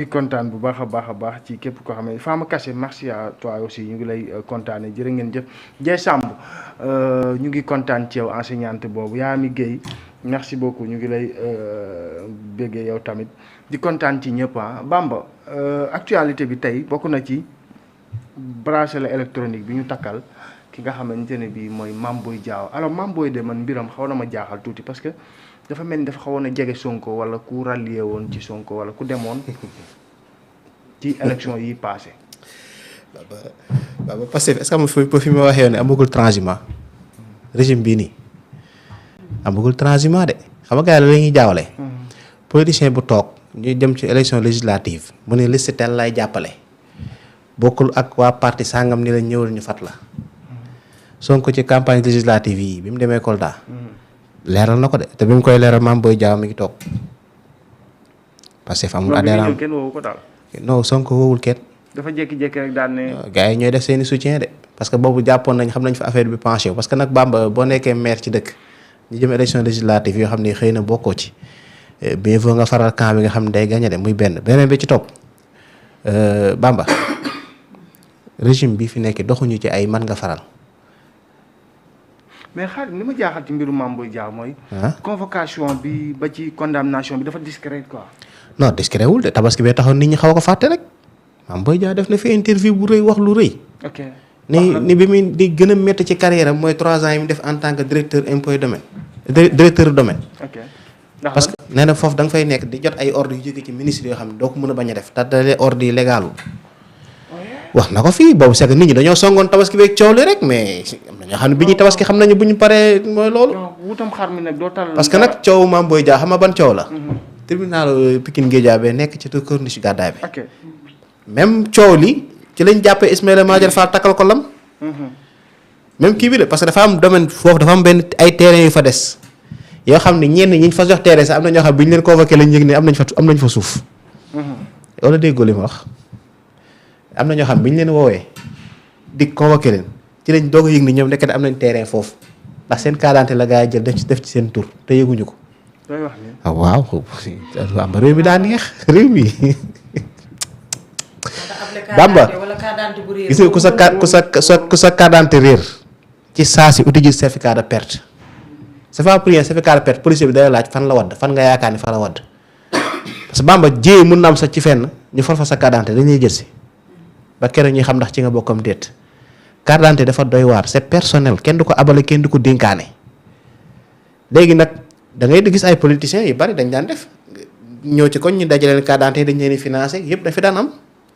di kontaan bu baax ci képp koo xam ne Fama Kassé merci à toi aussi ñu ngi lay kontaane jërë ngeen jëf Dieng Samb ñu ngi kontaan ci yow enseignante boobu Yaami Guèye merci beaucoup ñu ngi lay béggee yow tamit di kontaan ci ñëpp Bamba actualité bi tey bokk na ci bracelet électronique bi ñu takkal ki nga xamante ne bii mooy Mame Boye Diao alors Mame Boye de man mbiram xaw na ma jaaxal tuuti parce que dafa mel ni dafa xawoon a jege Sonko wala ku rallié woon ci Sonko wala ku demoon ci élection yi passé Baba Pastef est-ce que fi ma waxee ne amagul transhumant régime bii nii amagul transhumant de xam nga gars yi la ñuy jaawale. politicien bu toog ñuy dem ci élection législative mu ne liste tel lay jàppale bokkul ak waa parti sangam ni la ñëwal ñu fat la Sonko ci campagne législative yi bi mu demee Kolda. leeral na ko de te bi mu koy leeral Mame Boye Diao mi ngi toog parce que fa amul adhérent kenn woowu ko daal. non Sonko woowul kenn. dafa jékki-jékki rek daal ne. gars yi ñooy def seeni soutien de parce que boobu jàppoon nañ xam nañ fa affaire bi penché parce que nag Bamba boo nekkee maire ci dëkk ñu jëm élection législative yoo xam ne xëy na bokkoo ci bien faut nga faral camp bi nga xam ne day gagné de muy beneen bi ci topp Bamba régime bi fi nekk doxuñu ci ay man nga faral. mais xaaral li ma jaaxal ci mbiru Mame Boye Diao mooy. convocation bi ba ci condamnation bi dafa discret quoi. non discret wul de tabaski bee taxoon nit ñi xaw ko fàtte rek Mame Boye Diao def na fi interview bu rëy wax lu rëy. ok ni bi muy di gën a métti ci carrière am mooy 3 ans yi mu def en tant que directeur impôt domaine directeur domaine. ok parce que nee na foofu da nga fay nekk di jot ay ordre yu jóge ci ministre yoo xam ne doo ko mën a bañ a def te dalee ordre yi légalul wax na ko fii boobu c'est que nit ñi dañoo songoon tabaski beeg coow li rek mais am na ñoo xam ne bi ñuy tabaski xam nañu bu ñu paree mooy loolu. wutam xar mi nag doo tal. parce que nag coow Mame Boye Diao xam nga ban coow la. tribunal Pikine Guédiawaye nekk ci corniche gàddaay bi. ok même coow li ci lañ jàppee Ismaïla Madior Fall takkal ko lam. même kii bi la parce que dafa am domaine foofu dafa am benn ay terrain yu fa des yoo xam ne ñenn ñi fa jox terrain sax am na ñoo xam bi ñu leen convoqué lañ yëg ne am nañ fa suuf. wala déggoo li ma wax. am na ñoo xam bi ñu leen woowee di convoqué leen ci lañ doog a yëg ni ñoom nekk am nañ terrain foofu ndax seen carte d'identité la gaa yi jël def ci seen tur te yëguñu ko. looy wax ni ah waaw réew mi daa neex réew mi. Bamba gis nga ku sa carte d'identité réer ci saa si uti ji certificat de perte c'est pas pour rien certificat de perte policier bi day laaj fan la wadd fan nga yaakaar ni fan la wadd parce que Bamba jéey mun na am sax ci fenn ñu for fa sa carte d'identité dañuy jël si. ba keroog ñuy xam ndax ci nga bokkam déet carte d'identité dafa doy waar c'est personnel kenn du ko abale kenn du ko dénkaane léegi nag da ngay gis ay politiciens yu bari dañ daan def ñëw ci koñ ñu dajaleen carte d'identité dañ leen di financé yëpp dafi daan am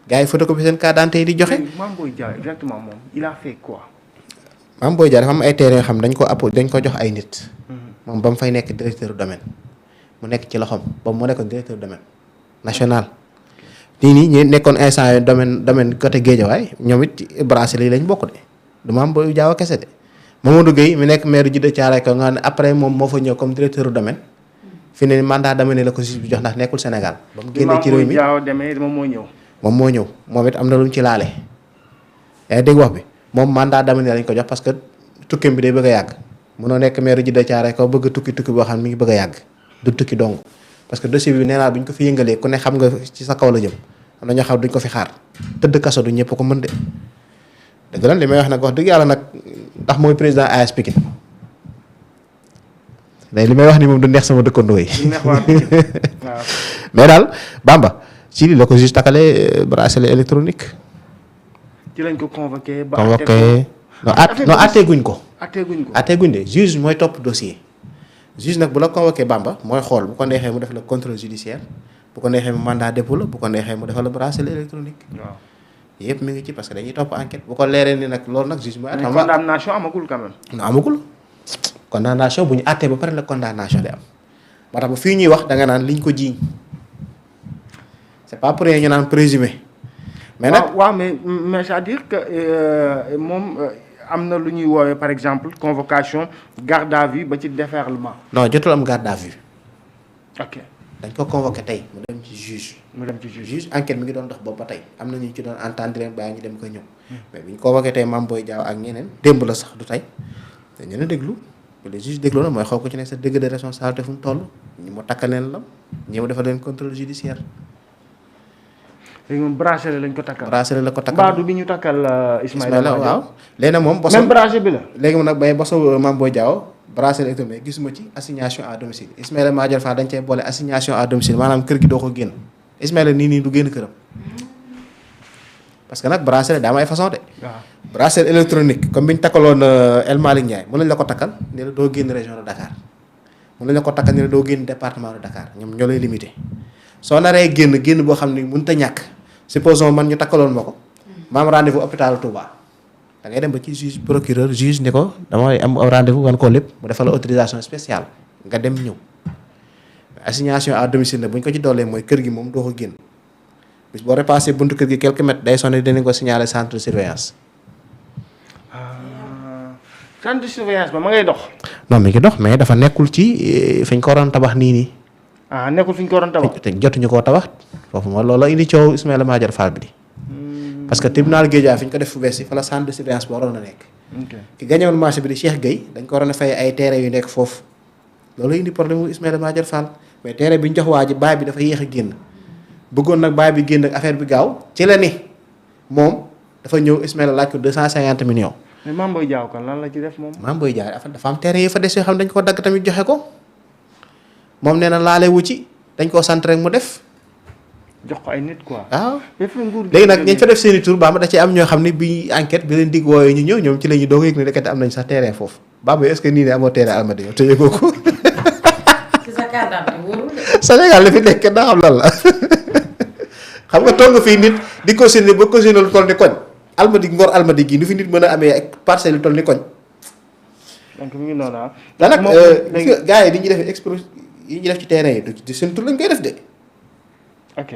gars yi photocopie seen carte d'identité yi di joxe. Mame Boye Diao exactement moom il a fait quoi. Mame Boye Diao dafa am ay terrain yoo xam dañ ko jox ay nit. moom ba mu fay nekk directeur domaine mu nekk ci loxoom ba mu nekkoon directeur domaine national. nii ñu nekkoon instant yii domaine côté Guédiawaye ñoom it bracelet yi lañ bokk de du Mame Boye Diao kese de Mamadou Gueye mi nekk maire Djiddah Thiaroye Kaw nga ne après moom moo fa ñëw comme directeur domaine fi ne mandat domaine la ko juge bi jox ndax nekkul Sénégal. ba mu génnee ci réew mi moom moo ñëw moom it am na lu mu ci laale. yaa dégg wax bi moom mandat domaine lañ ko jox parce que tukkim bi day bëgg a yàgg mënoo nekk maire Djiddah Thiaroye Kaw bëgg tukki boo xam ne mi ngi bëgg a yàgg du tukki dong parce que dossier bi nee naa bu ñu ko fi yëngalee ku ne xam nga ci sa kaw la jëm. am na ñoo xam duñ ko fi xaar tëdd kaso du ñëpp ko mën de dëgg la li may wax nag wax dëgg yàlla nag ndax mooy président AS Pikine léegi li may wax ni moom du neex sama dëkkandoo yi. mais daal Bamba ci li la ko juste takale bracelet électronique. ci lañ ko convoqué. non atteeguñ ko. atteeguñ de juge mooy topp dossier juge nag bu la convoqué Bamba mooy xool bu ko neexee mu def la contrôle judiciaire. bu ko neexee mu mandat dépôt la bu ko neexee mu defal la bracelet électronique. waaw yëpp mi ngi ci parce que dañuy topp enquête bu ko leeree ni nag loolu nag juge mooy. condamnation amagul quand même. non amagul condamnation bu ñu àttee ba pare la condamnation di am moo tax ba fii ñuy wax da nga naan liñ ko jiiñ c'est pas pour rien ñu naan présumé. mais nag waaw mais c'est-à-dire que moom am na lu ñuy woowee par exemple convocation garde à vue ba ci déferlement. non jotul am garde à vue. ok. dañ ko convoqué tey mu dem ci juge enquête mi ngi doon dox boobu ba tey am na ñu ci doon entendre leen bàyyi ñu dem ko ñëw mais bi ñu convoqué tey Mame Boye Diao ak ñeneen démb la sax du tey te ñeneen déglu le juge déglu na mooy xool ko ci nekk sa degré de responsabilité fu mu toll ñi mu takk leen la ñi mu defal leen contrôle judiciaire léegi moom bracelet lañ ko takkal. bracelet la ko takkal mbaadu bi ñu takkal Ismaïla waaw léegi nag moom même bracelet bi la. léegi nag bay boso Mame Boye Diao bracelet électronique gisuma ci assignation à domicile Ismaïla Madior Fall dañ cee boole assignation à domicile maanaam kër gi doo ko génn Ismaïla nii du génn këram parce que nag bracelet daa am ay façon de. waaw bracelet électronique comme bi ñu takkaloon El Malick Ndiaye mën nañ la ko takkal ne la doo génn région de Dakar mën nañ la ko takkal ne la doo génn département de Dakar ñoom ñoo lay limité soo naree génn boo xam ne mënut a ñàkk supposons man ñu takkaloon ma ko ma am rendez-vous hôpital Touba da ngay dem ba ci juge procureur juge ni ko damay am rendez-vous wan koo lépp mu defal la autorisation spéciale nga dem ñëw assignation à domicile nag bu ñu ko ci doolee mooy kër gi moom doo ko génn bis boo repassé buntu kër gi quelques mètres day sonné dinañ ko signaler centre de surveillance. centre de surveillance ba ma ngay dox. non mi ngi dox mais dafa nekkul ci fi ñu ko waroon tabax nii. nekkul fi ñu ko waroon tabax. te jotuñu koo tabax foofu mooy loolu indi coow Ismaïla Madior Fall bi di. parce que tribunal Guédiawaye fi ñu ko def fu bees yi fa la centre de surveillance bi waroon a nekk. ki gagné woon marché bi di Cheikh Gueye dañ ko waroon a fay ay terrain yu nekk foofu loolu indi problème mu Ismaïla Madior Fall mais terrain bi ñu jox waa ji baay bi dafa yéex a génn bëggoon nag baay bi génn ak affaire bi gaaw ci la ni moom dafa ñëw Ismaïla laaj ko 250 millions. mais Mame Boye Diao kan lan la ci def moom. Mame Boye Diao dafa am terrain yu fa des yoo xam ne dañ ko dagg tamit joxe ko moom nee na laale wu ci dañ koo sant rek mu def. jox ko ay nit quoi. waaw léegi nag ñañ fa def seen i tur Bamba da ci am ñoo xam ne bi enquête bi leen dig wooyee ñu ñëw ñoom ci la ñu doog a yëg ne rek am nañ sax terrain foofu Bamba est-ce que nii ne amoo terrain Almadies yow te yëgoo ko. ci sa carte d'identité wóorul de. Sénégal la fi nekk daa xam lan la xam nga toog nga fii nit di cautionné ba cautionné lu toll ni koñ Almadies Ngor Almadies gi nu fi nit mën a amee ak parcelle lu toll ni koñ. donc mi ngi noonu daanaka gars yi di ñu def expo yi ñu def ci terrain yi du seen tur lañ koy def de. ok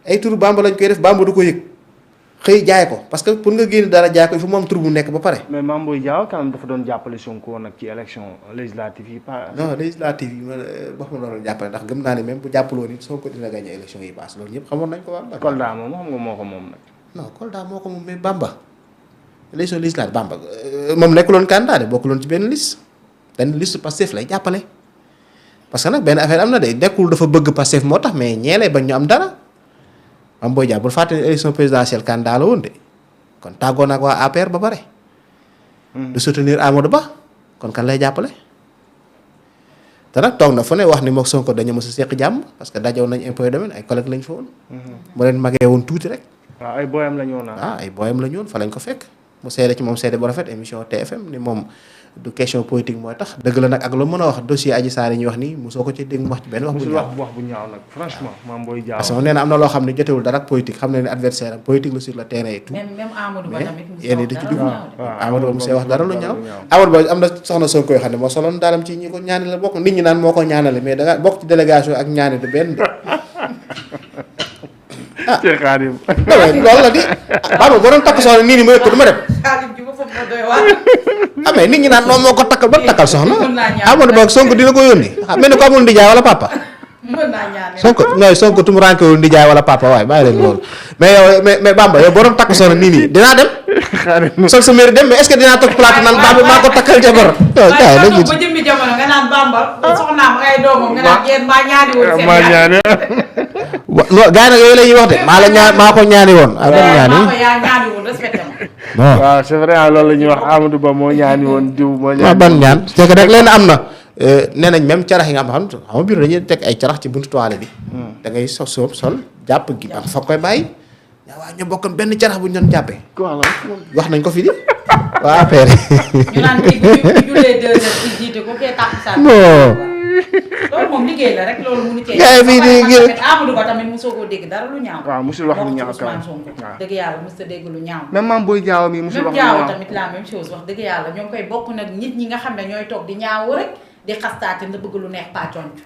ay tur Bamba lañ koy def Bamba du ko yëg xëy jaay ko parce que pour nga génn dara jaay ko il faut mu am tur bu nekk ba pare. mais Mame Boye Diao quand même dafa doon jàppale Sonko nag ci élection législative yi pas. non législative yi man wax ma doon jàppale ndax gëm naa ne même bu jàppaloo nit Sonko dina gagné élection yi paase loolu ñëpp xamoon nañ ko waaw. Kolda moom xam nga moo ko moom nag. non Kolda moo ko moom mais Bamba élection législative Bamba moom nekkuloon candidat de bokkuloon ci benn liste Pastef lay jàppale. parce que nag benn affaire am na de nekkul dafa bëgg Pastef moo tax mais ñee lay bañ ñu am dara Mame Boye Diao bul fàtte ne élection présidentielle candidat la woon de kon tàggoon ak waa APR ba pare. du soutenir Amadou Ba kon kan lay jàppale. te nag toog na fu ne wax ni moog Sonko dañu mës a seq jàmm parce que dajewoon nañ impôt domaine ay collègues lañ fa woon. mu leen magee woon tuuti rek. waaw ay booyam la ñu woon ay booyam la ñu woon fa lañ ko fekk mu seede ci moom seede bu rafet émission TFM ni moom. du question politique mooy tax dëgg la nag ak lu mën a wax dossier Adji Sarr yi ñuy wax nii mosoo ko ci dégg mu wax ci benn wax bu ñaaw nag franchement Mame Boye Diao parce que nee na am na loo xam ne jotewul dara ak politique xam ne ne adversaire am politique la sur le terrain et tout même Amadou Ba tamit yéen da ci dugg Amadou Ba mosee wax dara lu ñaaw Amadou Ba am na soxna Sonko yoo xam ne moo soloon daaram ci ñi ko ñaanale bokk nit ñi naan moo ko ñaanale mais danga bokk ci délégation ak ñaani du benn Cheikh Khadim loolu la di Bamba boo doon takk soxna nii ma ko du ma dem mais nit ñi naan noonu moo ko takkal ba takkal soxna Amadou Ba Sonko dina ko yónni mel ni ko amul ndijaay wala papa Sonko tumurankewul ndijaay wala papa waaye bàyyi leen loolu mais yow mais Bamba yow boo doon takk soxna nii dinaa dem sol sa mairie dem mais est-ce que dinaa toog plateau naan Bamba maa ko takkal jabar ba jëmmi jamono nga naan Bamba soxnaam ngay doomam nga naan yéen maa ñaani woon seen gaa yi nag yooyu la ñuy wax de maa ko ñaani woon yaa ñaani woon respecté ma waaw c'est vrai loolu la ñuy wax Amadou Ba moo ñaani woon diw moo ñaani ban ñaan c'est que rek leen am na nee nañ même carax yi nga xam nga biir dañuy teg ay carax ci buntu toilette bi da ngay sol jàpp gi ba fa koy bàyyi waaw ñu bokkoon benn carax bu ñu doon jàppee wax nañ ko fi di waa affaire ñu naan kii bu julee 2 heures ci jiite ko kee tàpp sa loolu moom liggéey la rek loolu mënu cee Amadou Ba tamit mosoo koo dégg dara lu ñaaw waaw mosul wax lu ñaaw Ousmane Sonko dëgg yàlla mos a dégg lu ñaaw même Mame Boye Diao mi mosul wax lu ñaaw tamit la même chose wax dëgg yàlla ñoo koy bokk nag nit ñi nga xam ne ñooy toog di ñaaw rek di xastaate na bëgg lu neex paaconc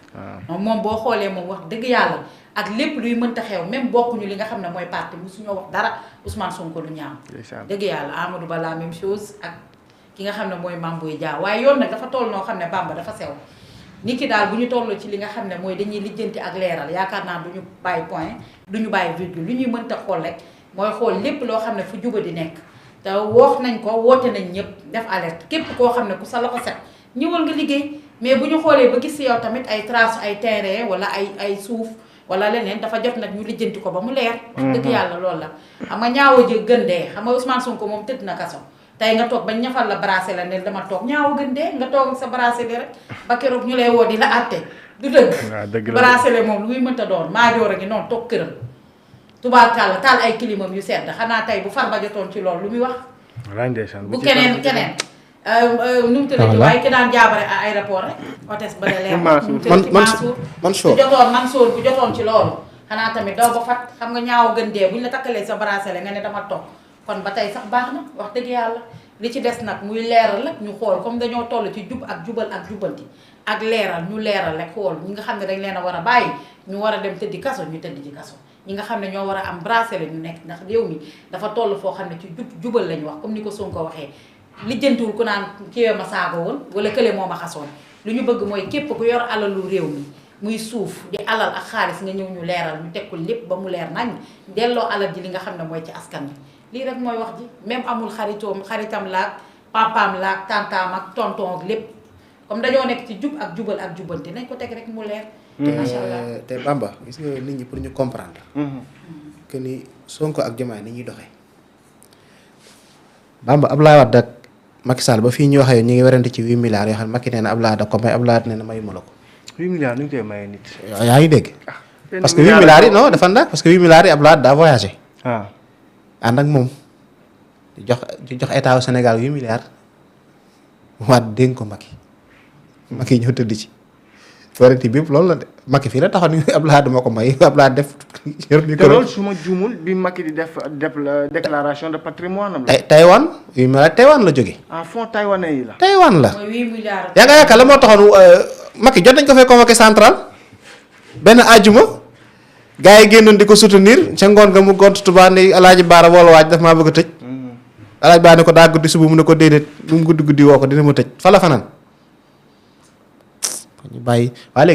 moom boo xoolee moom wax dëgg yàlla ak lépp luy mënta xew même bokkuñu li nga xam ne mooy parti mosuñoo wax dara Ousmane Sonko lu ñaaw dëgg yàlla Amadou Ba la même chose ak ki nga xam ne mooy Mame Boye Diao waaye yoon nag dafa toll noo xam ne Bamba dafa sew nit ki daal bu ñu toll ci li nga xam ne mooy dañuy lijjanti ak leeral yaakaar naa du ñu bàyyi point du ñu bàyyi virgule li ñuy mënta xool rek mooy xool lépp loo xam ne fu juba di nekk te wax nañ ko woote nañ ñëpp def alerte képp koo xam ne ku sa loxo set ñëwal nga liggéey mais bu ñu xoolee ba gis si yow tamit ay trace ay terrain wala ay suuf wala leneen dafa jot nag ñu lijjanti ko ba mu leer. wax dëgg yàlla loolu la xam nga ñaawa ji gën dee xam nga Ousmane Sonko moom tëdd na kaso tey nga toog bañ ñafal la bracelet ne dama toog ñaawa gën dee nga toog ak sa bracelet rek ba keroog ñu lay woo di la àtte du dëgg bracelet moom lu muy mënta doon maajoor a ngi noonu toog këram tubaarkàlla taal ay kilimam yu sedd xanaa tey bu Farba jotoon ci loolu lu muy wax bu keneen nu mu tëddee waaye ki daan jaabare à aéroport rek hôtesse ba leer Mansour Mansour bu jotoon ci loolu xanaa tamit daw ba fat xam nga ñaaw gën dee bu ñu la takkalee sa bracelet nga ne dama toog kon ba tey sax baax na wax dëgg yàlla li ci des nag muy leeral rek ñu xool comme dañoo toll ci jub ak jubal ak jubanti ak leeral ñu leeral rek xool ñi nga xam ne dañ leen a war a bàyyi ñu war a dem tëddi kaso ñu tëddi ci kaso ñi nga xam ne ñoo war a am bracelet ñu nekk ndax réew mi dafa toll foo xam ne ci jubal lañu wax comme ni ko Sonko waxee lijjantiwul ku naan kiiwee ma saaga woon wala kële moo ma xasoon lu ñu bëgg mooy képp ku yor alalu réew mi muy suuf di alal ak xaalis nga ñëw ñu leeral ñu teg ko lépp ba mu leer nañ delloo alal ji li nga xam ne mooy ci askan bi lii rek mooy wax ji même amul xaritam laak papaam laak tantaam ak tonton ak lépp comme dañoo nekk ci jub ak jubal ak jubbante nañ ko teg rek mu leer te macha allah te Bamba gis nga nit ñi pour ñu comprendre que ni Sonko ak Diomaye ni ñuy doxee Bamba Abdoulaye Wade ak Macky Sall ba fii ñu waxee ñu ngi werante ci 8 milliards yoo xam ne Macky nee na Abdoulaye Wade ko may Abdoulaye Wade nee na mayuma la ko 8 milliards nu ñu koy mayee nit yaa ngi dégg parce que 8 milliards yi non dafa ndax parce que 8 milliards yi Abdoulaye Wade daa voyagé ànd ak moom di jox état au Sénégal 8 milliards waat dénk ko Macky ñëw tëdd ci warati bi loolu la de Macky fii la taxaw ni Abdoulaye moo ko may Abdoulaye def yor micro te loolu su ma juumul bi Macky di def la déclaration de patrimoine am la Taïwan 8 milliards Taïwan la jóge en fonds taïwanais yi la Taïwan la mooy 8 milliards yaa nga yaakaar la moo taxoon Macky jot nañ ko fay convoqué central benn àjjuma gars yi génnoon di ko soutenir ca ngoon nga mu gont Tuubaa ni Alaaji Baara wala waaj daf maa bëgg a tëj Alaaji Baara ne ko daa guddi suba mu ne ko déedéet lu mu guddi woo ko dina ma tëj fa la fanaan ñu bàyyi waa léegi